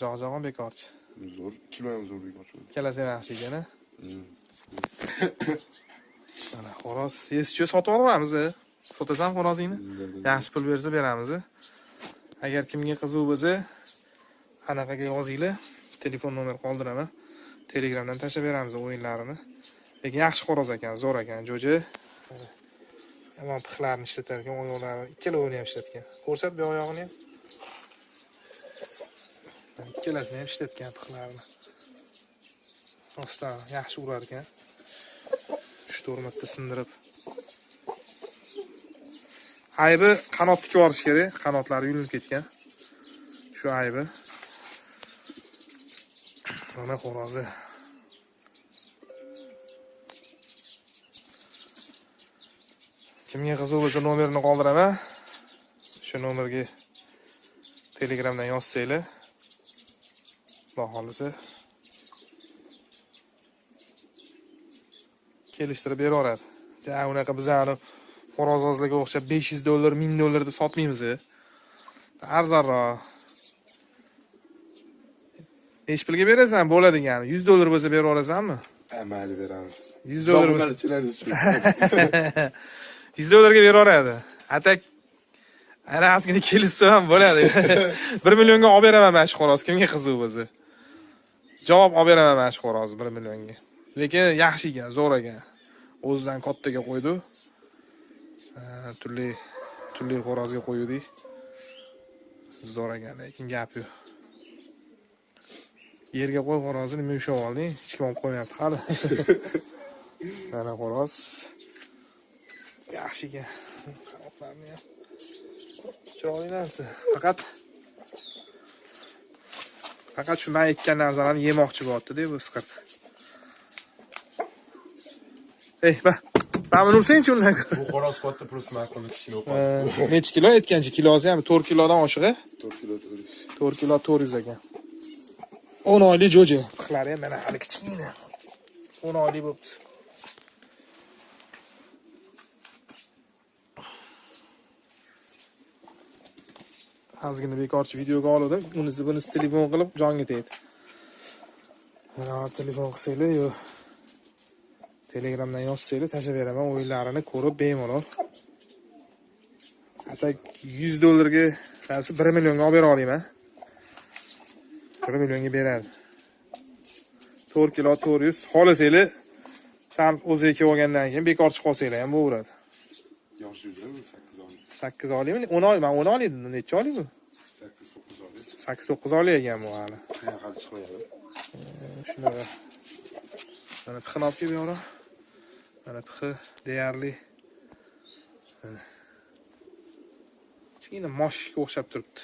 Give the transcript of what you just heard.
Jog'jog'on bekorchi. Zo'r, kilo ham zo'r bekorchi. Ikkalasi ham yaxshi ekan, a? Mana xo'roz, eschi sotib olamiz. Sotasan xo'rozingni? Yaxshi pul bersa beramiz. Agar kimga qiziq bo'lsa, anaqaga yozinglar. Telefon nomer qoldiraman. Telegramdan tashlab beramiz o'yinlarini. Lekin yaxshi xo'roz ekan, zo'r ekan, jo'ja. Yomon pixlarni ishlatar ekan, oyoqlarini ikkalovini ham ishlatgan. Ko'rsat bu oyog'ini ham. Ikkalasini ham ishlatgan pixlarni. Rostdan yaxshi urar ekan. 3-4 marta sindirib. Aybi qanot tikib olish kerak, qanotlari yulinib ketgan. Shu aybi. Mana xo'rozi. Kimga qiziq bo'lsa nomerini qoldiraman. Shu nomerga Telegramdan yozsanglar, Xudo xolisa kelishtirib beraveradi. Ja unaqa bizani xo'rozozlarga o'xshab $500, $1000 deb sotmaymiz. Arzonroq. Nechi pulga berasan bo'ladigan? $100 bo'lsa berib yuborasanmi? Mayli beramiz. $100 Zo'rg'alichilaringiz uchun. $100 ga beraveradi. Atak ana ozgina kelishsa ham bo'ladi. 1 millionga olib beraman mana shu xo'roz, kimga qiziq bo'lsa. Javob olib beraman mana shu xo'roz 1 millionga. Lekin yaxshi ekan, zo'r ekan. O'zidan kattaga qo'ydi. Turli xo'rozga qo'ydik. Zo'r ekan, lekin gap yo'q. Yerga qo'y xo'rozni, nima ushlab olding? Hech kim olib qo'ymayapti hali. Mana xo'roz. Yaxshi ekan. Qanotlarni ham. Chiroyli narsa. Faqat shu men ekkan narsalarni yemoqchi bo'lyapti-da bu isqirt. Ey, ba. Mana buni ursangchi undan. Bu xo'roz katta, plus ma'qul kichkina bo'lib qoldi. Necha kilo aytgancha kilosi ham 4 kilodan oshiq, a? 4 kilo 400. 4 kilo 400 ekan. 10 oylik jo'ja. Pixlari ham mana hali kichkina. 10 oylik bo'pti. Ozgina bekorchi videoga oldim. Unisi bunisi telefon qilib jonga tegdi. Mana telefon qilsanglar yo Telegramdan yozsanglar tashlab beraman, o'yinlarini ko'rib bemalol. Atak $100 ga, narsa 1 millionga olib bera olaman. 1 millionga beradi. 4 kilo 400. Xohlasanglar, san o'ziga kelib olgandan keyin bekorchi qolsanglar ham bo'laveradi. Yoshi yuzami? 8 oylik. 8 oylikmi? 10 oy, men 10 oylik dedim. Necha oylik bu? 8-9 oylik. 8-9 oylik ekan bu hali. Ha, hali chiqmayapti. Shunaqa. Mana pixini olib kelib beraman. Mana pixi deyarli. Mana. Kichkina moshga o'xshab turibdi.